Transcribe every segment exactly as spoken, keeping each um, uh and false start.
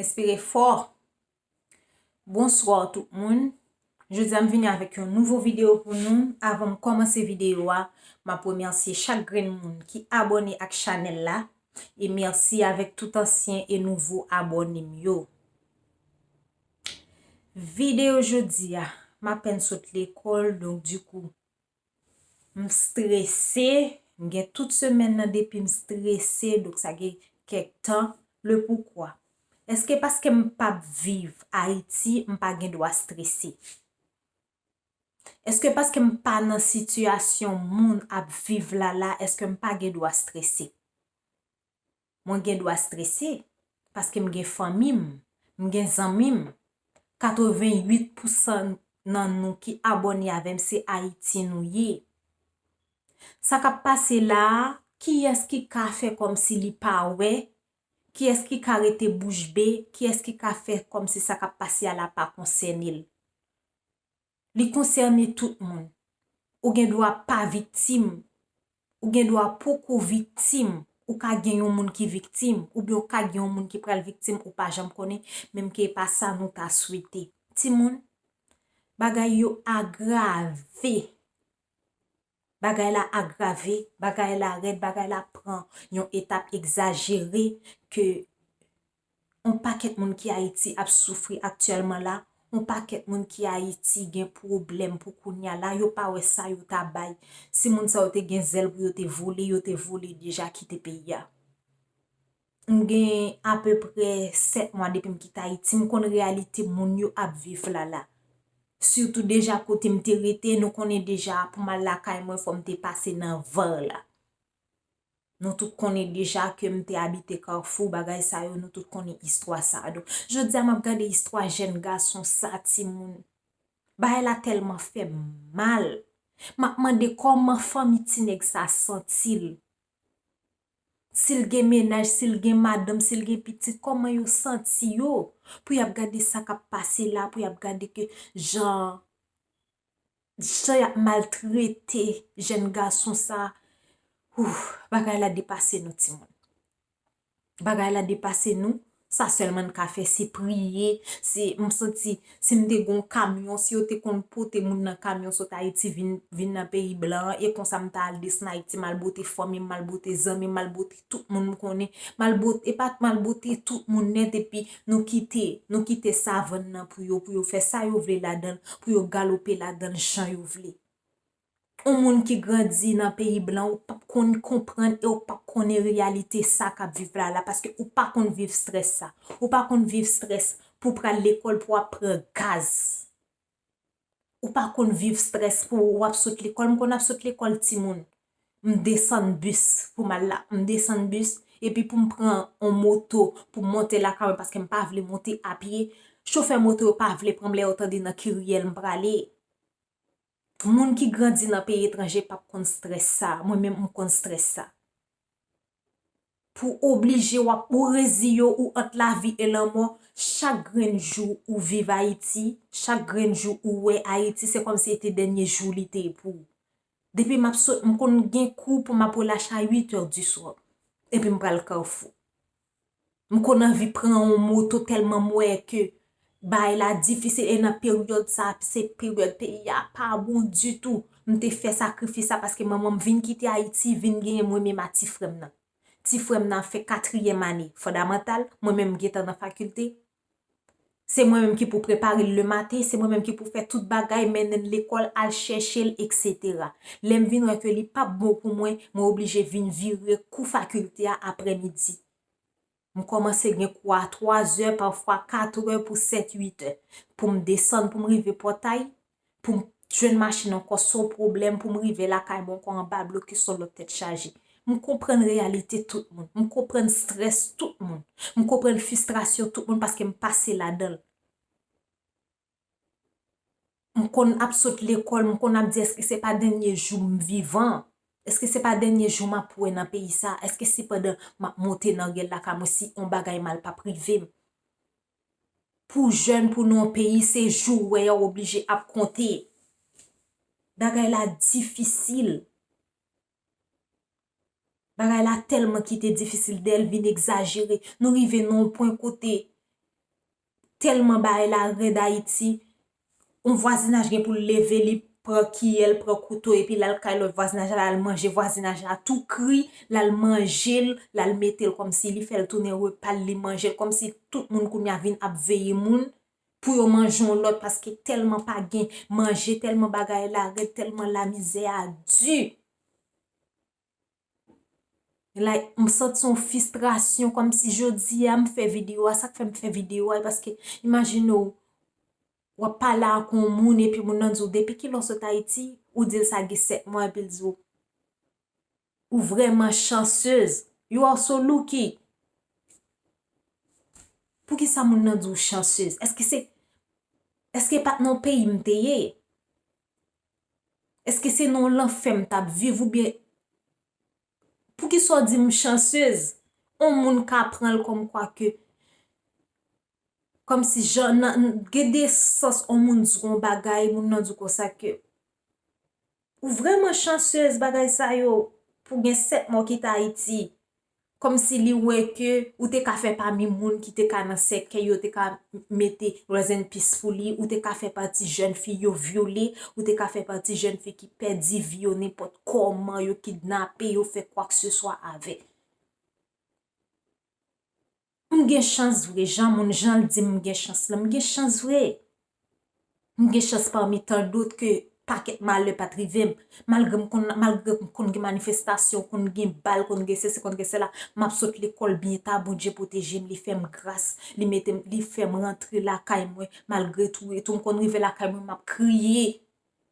Respire fò. Bonswa tout moun. Jodi a m vini avèk yon nouvo videyo pou nou. Avan m kòmanse videyo a, m ap remèsye chak grenn moun ki abòne ak chanèl la. E mèsi avèk tout ansyen e nouvo abòne m yo. Videyo jodi a, m apèn sot lekòl, donk dikou, m strese, m gen tout semèn nan depi m strese, donk sa gen kèk tan. Le poukwa? Èske paske m p ap viv Ayiti, m pa gen dwa strese? Èske paske m pa nan sitiyasyon moun ap viv la la, èske m pa gen dwa strese? Mwen gen dwa strese, paske m gen fanmi m, m gen zanmi m. Katreventuit pousan nan nou ki abòne avè m se Ayiti nou ye. Sa k ap pase la a, kiyès ki ka fè kòmsi li pa wè? Kiyès ki ka rete bouch be? Kiyès ki ka fè kòmsi sa k ap pase a la pa konsène l? Li konsène tout moun. Ou gen dwa pa viktim. Ou gen dwa poko viktim. Ou ka gen yon moun ki viktim, oubyen ou ka gen yon moun ki pral viktim, ou pa janm konnen, menm ke e pa sa nou ta swete. Timoun, bagay yo agrave. Bagay la agrave, bagay la rèd, bagay la pran yon etap egzajere ke yon pakèt moun ki Ayiti ap soufri aktyèlman la, yon pakèt moun ki Ayiti gen pwoblèm pou kounye a la, yo pa wè sa yo ta bay. Si moun sa yo te gen zèl pou yo te vole, yo te vole deja kite peyi a. M gen apeprè sèt mwa depi m kite Ayiti, m konn reyalite moun yo ap viv la la. Sitou deja kote m te rete, nou konnen deja pou m al lakay mwen, fò m te pase nan var la. Nou tout konnen deja ke m te abite Kafou, bagay sa yo, nou tout konnen istwa sa a. Donk, jodi a m ap gade istwa jèn gason sa, timoun. Bagay la tèlman fè m mal. M ap mande kòman fanmi ti nèg sa santi l. Si l gen mennaj, si l gen madanm, si l gen pitit, kòman yo santi yo? Pou y ap gade sa k ap pase la, pou y ap gade ke jan, jan y ap maltrete jèn gason sa. Ouf, bagay la depase nou, timoun. Bagay la depase nou. Sa sèlman n ka fè, se priye. Se, m santi, si m te gon kamyon, si yo te konn pote moun nan kamyon sot Ayiti vin, vin nan peyi blan an, e konsa m ta al desann Ayiti, m al bote fanmi m, m al bote zanmi m, m al bote tout moun m konnen, m al bote, e pa m al bote tout moun nèt, epi nou kite, nou kite savann nan pou yo, pou yo fè sa yo vle ladan l, pou yo galope ladan l jan yo vle. Yon moun ki grandi nan peyi blan, ou p ap konn konprann e ou p ap konnen reyalite sa k ap viv la la, paske ou pa konn viv strès sa. Ou pa konn viv strès pou pral lekòl, pou w ap pran gaz. Ou pa konn viv strès pou w ap sot lekòl. M konn ap sot lekòl, timoun. M desann bis pou m al la. M desann bis, epi pou m pran yon moto pou m monte lakay mwen, paske m pa vle monte a pye. Chofè moto yo pa vle pran m lè yo tande nan ki riyèl m prale. Moun ki grandi nan peyi etranje p ap konn strès sa. Mwen menm, m konn strès sa. Pou oblije w ap, ou reziye w, ou ant lavi e lanmò, chak grenn jou ou viv Ayiti, chak grenn jou ou wè Ayiti, se kòmsi se te dènye jou li te ye pou ou. Depi m ap sot, m konn gen kou pou m ap relache a uit è di swa. Epi m pral Kafou. M konn anvi pran yon moto tèlman m wè ke bagay la difisil e nan peryòd sa, se peryòd peyi a pa bon ditou. M te fè sakrifis sa paske manman m vin kite Ayiti, vin genyen mwen menm a ti frè m nan. Ti frè m nan ap fè katriyèm ane fondamantal, mwen menm m gentan nan fakilte. Se mwen menm ki pou prepare l lematen, se mwen menm ki pou fè tout bagay, mennen l lekòl, al chèche l, etsetera. Lè m vin wè ke li p ap bon pou mwen, mwen oblije vin vire kou fakilte a aprèmidi. M kòmanse gen kou a twa zè, pafwa kat è pou sèt, uit è. Pou m desann, pou m rive Pòtay, pou m jwenn machin ankò, se yon pwoblèm, pou m rive lakay mwen ankò anba blokis, se yon lòt tèt chaje. M konprann reyalite tout moun. M konprann strès tout moun. M konprann fristrasyon tout moun paske m pase ladan l. M konn ap sot lekòl, m konn ap di, èske se pa dènye jou m vivan? Èske se pa dènye jou m ap wè nan peyi sa? Èske se pandan m ap monte nan rèl lakay mwen si yon bagay mal p ap rive m? Pou jèn, pou nou yon peyi, se jou w wè a w oblije ap konte. Bagay la difisil. Bagay la tèlman kite difisil, dèyè l vin egzajere. Nou rive nan yon pwen kote Tèlman bagay la rèd Ayiti, yon vwazinaj gen pou l leve, li pran kiyè, l pran kouto, epi l al kay lòt vwazinaj la, l al manje vwazinaj la tou kri, l al manje l, l al mete l kòmsi li fè l tounen repa l, li manje l, kòmsi tout moun kounye a vin ap veye moun pou yo manje yon lòt, paske tèlman pa gen manje, tèlman bagay la rèd, tèlman lamizè a di. Like, m santi yon fistrasyon, kòmsi jodi a m fè videyo a, sa k fè m fè videyo a, e paske, imajine w, w ap pale ak yon moun, epi moun nan di w, "Depi kilè w sot Ayiti?" Ou di l sa gen sèt mwa, epi l di w, "Ou vrèman chansez. You are so lucky." Poukisa moun nan di w chansez? Èske se, èske pa t nan peyi m te ye? Èske se nan lanfè m t ap viv oubyen poukisa w di m chansez? On moun ka pran l kòmkwa ke, kòmsi jan, nan, gen de sans on moun di w on bagay, moun nan di w konsa ke ou vrèman chansez bagay sa yo, pou gen sèt mò kite Ayiti. Kòmsi li wè ke ou te ka fè pami moun ki te ka nan sèkèy, yo te ka mete rest in peace pou li, ou te ka fè pati jèn fi yo vyole, ou te ka fè pati jèn fi ki pèdi vi yo nenpòt kòman, yo kidnape, yo fè kwakseswa avè. M gen chans vre, jan moun, jan l di m gen chans lan, m gen chans vre. M gen chans pami tan dòt ke pakèt malè pa t rive m. Malgre m konn, malgre m konn gen manifestasyon, konn gen bal, konn gen sesi, konn gen sela, m ap sot lekòl byen ta, Bondye pwoteje m, li fè m gras, li mete m, li fè m rantre lakay mwen, malgre tou, e tou m konn rive lakay mwen, m ap kriye.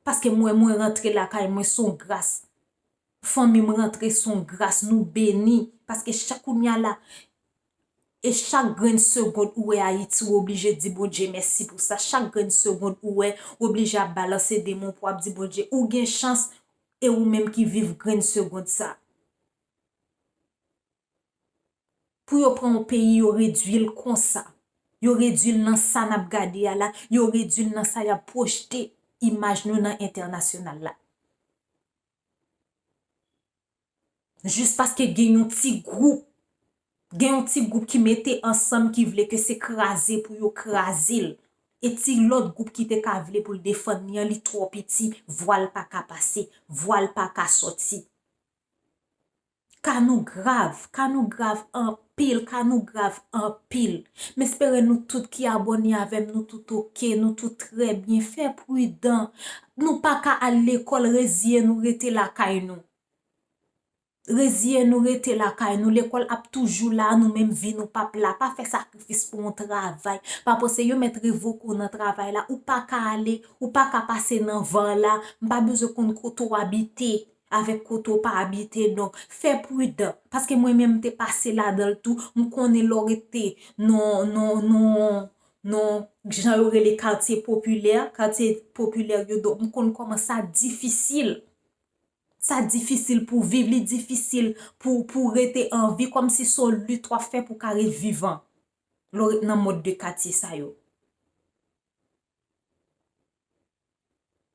Paske mwen, mwen rantre lakay mwen, se yon gras. Fanmi m rantre, se yon gras, nou beni. Paske chak kounye a la, e chak grenn segond ou wè Ayiti, ou oblije di Bondye mèsi pou sa. Chak grenn segond ou wè, ou oblije ap balanse de mo pou ap di Bondye, ou gen chans, e ou menm ki viv grenn segond sa. Pou yo pran yon peyi, yo redwi l konsa. Yo redwi l nan sa n ap gade a la, yo redwi l nan sa y ap pwojte imaj nou nan entènasyonal la. Jis paske gen yon ti gwoup, gen yon ti gwoup ki mete ansanm, ki vle ke se kraze pou yo kraze l. E ti lòt gwoup ki te ka vle pou l defann li an, li twò piti, vwa l pa ka pase, vwa l pa ka sòti. Ka nou grav, ka nou grav anpil, ka nou grav anpil. M espere nou tout ki abòne avè m, nou tout oke, nou tout trè byen. Fè pridan. Nou pa ka al lekòl, reziye nou, rete lakay nou. Reziye nou, rete lakay nou. Lekòl ap toujou la, nou menm vi nou p ap la. Pa fè sakrifis pou yon travay. Pa panse yo mèt revoke w nan travay la. Ou pa ka ale, ou pa ka pase nan van la. M pa bezwen konn kote w abite, avèk kote w pa abite. Donk, fè pridan. Paske mwen menm, m te pase ladan l tou. M konnen lè w rete nan, nan, nan, nan, jan yo rele katye popilè, katye popilè yo, donk, m konn kòman sa difisil. Sa difisil pou viv, li difisil pou, pou rete an vi, kòmsi se yon lit w ap fè pou w ka ret vivan. Lè w ret nan mòd de katye sa yo.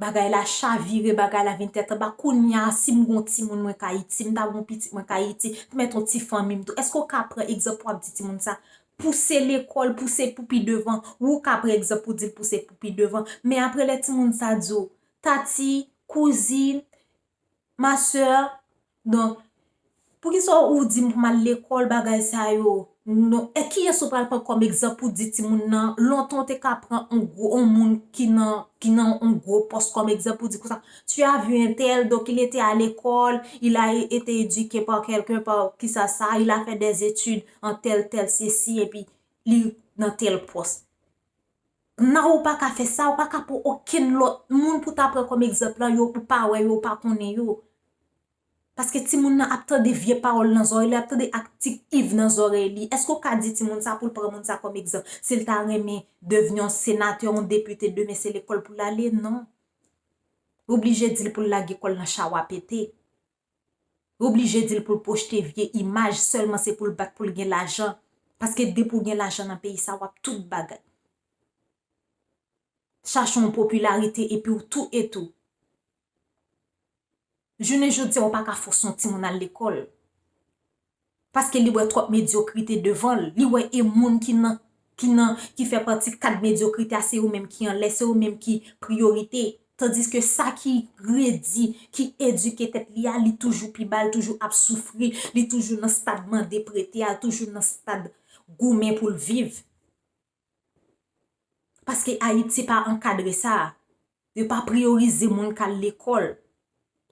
Bagay la chavire, bagay la vin tèt anba. Kounye a, si m gon timoun mwen k Ayiti, m ta gon pitit mwen k Ayiti, m mèt yon ti fanmi m tou. Èske w ka pran egzanp pou w ap di timoun sa, pouse lekòl, pouse pou pi devan? Wi, w ka pran egzanp pou di l pouse pou pi devan. Men apre lè timoun sa di w, tati, kouzin, ma sè, donk, poukisa ou di m pou m al lekòl, bagay sa yo? Non. E kiyès ou pral pran kòm egzanp pou di timoun nan? Lontan w te ka pran yon gwo, yon moun ki nan, ki nan yon gwo pòs kòm egzanp pou di konsa, tu as vu un tel, donc il était à l'école, il a été éduqué par quelqu'un, par kisa sa, il a fait des études en tel, tel, ceci, epi li nan tèl pòs. Nan ou pa ka fè sa, ou pa ka pran okenn lòt moun pou ta pran kòm egzanp lan, yo, ou pa wè yo, ou pa konnen yo. Paske timoun nan ap tande vye pawòl nan zòrèy li, ap tande aktik Iv nan zòrèy li. Èske w ka di timoun sa pou l pran moun sa kòm egzanp? Si l ta renmen devni yon senatè, yon depite, demen se lekòl pou l ale? Non. Ou oblije di l pou l lage kò l nan chawa pete. Ou oblije di l pou l pwojte vye imaj, sèlman se pou l bat pou l gen lajan. Paske depi w gen lajan nan peyi sa, w ap tout bagay. Chache yon popilarite epi w tou e tou. Jounen jodi a, w pa ka fòse yon timoun al lekòl. Paske li wè twòp medyokrite devan l. Li wè e moun ki nan, ki nan, ki fè pati kad medyokrite a, se yo menm ki anlè, se yo menm ki priyorite. Tandiske sa ki redi, ki edike tèt li a, li toujou pi ba, li toujou ap soufri, li toujou nan stad mande prete a, toujou nan stad goumen pou l viv. Paske Ayiti pa ankadre sa. Yo pa priyorize moun k al lekòl.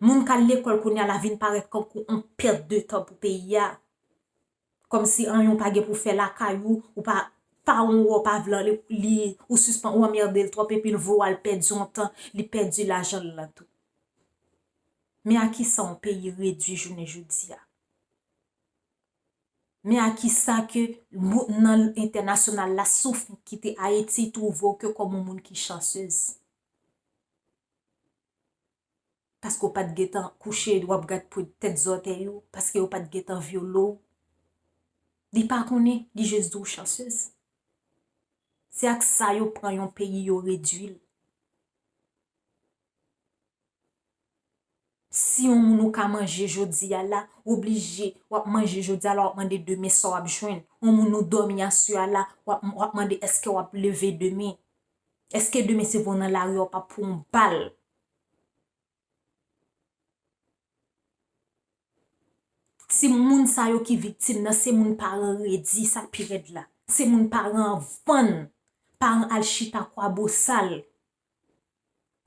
Moun k al lekòl kounye a la vin parèt kankou yon pèt de tan pou peyi a. Kòmsi anyen w pa gen pou fè lakay ou, ou pa, paran w pa vle li, ou sispann, ou anmède l twòp epi l voye w al pèdi yon tan, li pèdi lajan l lan tou. Men a kisa yon peyi redui jounen jodi a? Men a kisa ke moun nan entènasyonal la soufri kite Ayiti, twouve w ke kòm yon moun ki chansez? Paske w pa t gentan kouche, w ap gad pou tèt zòtèy ou, paske yo pa t gentan vyole w. Li pa konnen, li jis di w chansez. Se ak sa yo pran yon peyi, yo redui l. Si yon moun ou ka manje jodi a la, oblije, w ap manje jodi a la, w ap mande demen sa w ap jwenn. Yon moun ou dòmi aswè a la, w ap, w ap mande èske w ap leve demen. Èske demen se voye w nan lari a, w ap pran yon bal? Ti moun sa yo ki viktim nan, se moun paran redi, sa k pi rèd la. Se moun paran vann. Paran al chita Kwabosal.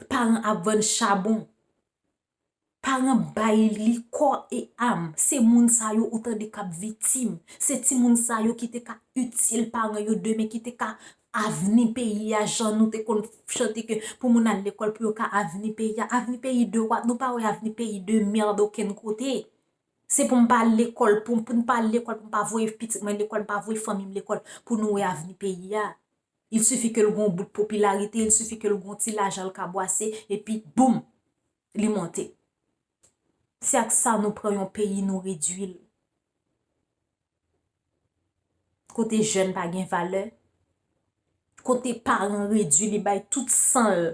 Paran ap vann chabon. Paran bay li kò e am. Se moun sa yo ou tande k ap viktim. Se timoun sa yo ki te ka itil paran yo demen, ki te ka avni peyi a, jan nou te konn chante ke pou moun al lekòl, pou yo ka avni peyi a. Avni peyi de what? Nou pa wè avni peyi de merde okenn kote. Se pou m pa al lekòl, pou, pou m pa al lekòl, pou m pa voye pitit mwen lekòl, m pa voye fanmi m lekòl, pou nou wè avni peyi a. Il sifi ke l gon bout popilarite, il sifi ke l gon ti lajan l ka bwase, epi boum, li monte. Se ak sa nou pran yon peyi, nou redui l. Kote jèn pa gen valè, kote paran redui li bay tout san l,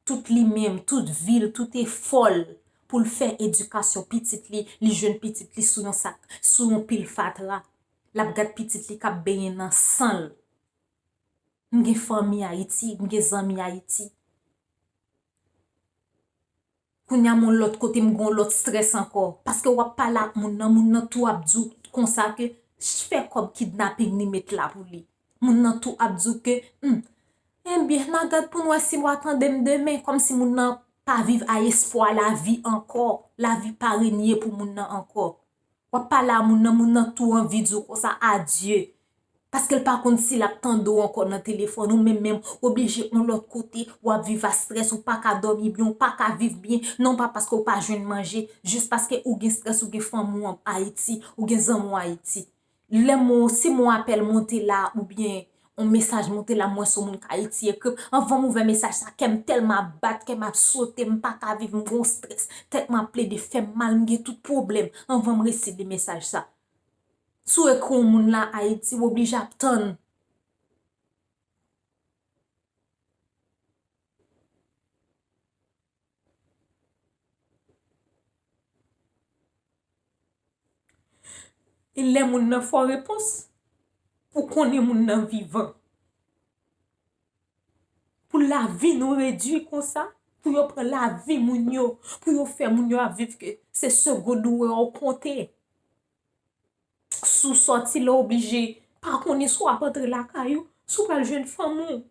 tout li menm, tout vi l, tout efò l pou l fè edikasyon pitit li, li jwenn pitit li sou yon sak, sou yon pil fatra. L ap gad pitit li k ap benyen nan san l. M gen fanmi Ayiti, m gen zanmi Ayiti. Kounye a m yon lòt kote, m gen yon lòt strès ankò. Paske w ap pale ak moun nan, moun nan tou ap di w konsa ke fè kòb kidnaping li met la pou li. Moun nan tou ap di w ke, hmm, ebyen, n a gad pou n wè si w a tande m demen. Kòmsi moun nan pa viv a espwa lavi ankò. Lavi pa renye pou moun nan ankò. W ap pale a moun nan, moun nan tou anvi di w konsa, adye. Paske l pa konn si l ap tande w ankò nan telefòn, ou menm menm, w oblije yon lòt kote, w ap viv a strès, ou pa ka dòmi byen, ou pa ka viv byen, non pa paske w pa jwenn manje, jis paske ou gen strès, ou gen fanmi w an Ayiti, ou gen zanmi w Ayiti. Lè m, si m wè apèl monte la, oubyen yon mesaj monte la, m wè se yon moun k Ayiti ekri m. Anvan m ouvè mesaj sa, kè m tèlman ap bat, kè m ap sote, m pa ka viv, m gon strès, tèt mwen ap plede fè m mal, m gen tout pwoblèm. Anvan m resi li mesaj sa. Si w ekri yon moun la Ayiti, w oblije ap tann. E lè moun nan fè w repons, ou konnen moun nan vivan. Pou lavi nou redui konsa, pou yo pran lavi moun yo, pou yo fè moun yo ap viv ke se segonn ou wè w konte. Si w sòti la, w oblije pa konnen si w ap antre lakay ou, si w pral jwenn fanmi w.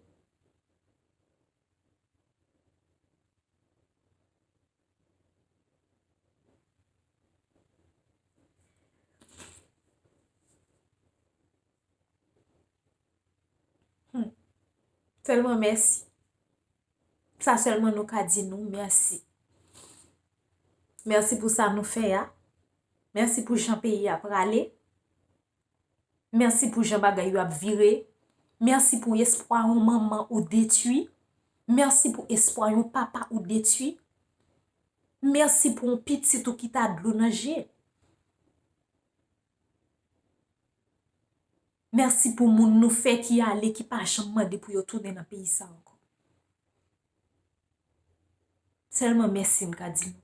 Hmm. Sèlman mèsi. Sa sèlman nou ka di nou, mèsi. Mèsi pou sa nou fè a. Mèsi pou jan peyi a prale. Mèsi pou jan bagay yo ap vire. Mèsi pou espwa yon manman ou detwi. Mèsi pou espwa yon papa ou detwi. Mèsi pou yon pitit ou ki ta dlo nan je. Mèsi pou moun nou fè ki ale, ki pa janm mande pou yo tounen nan peyi sa ankò. Sèlman mèsi m ka di nou.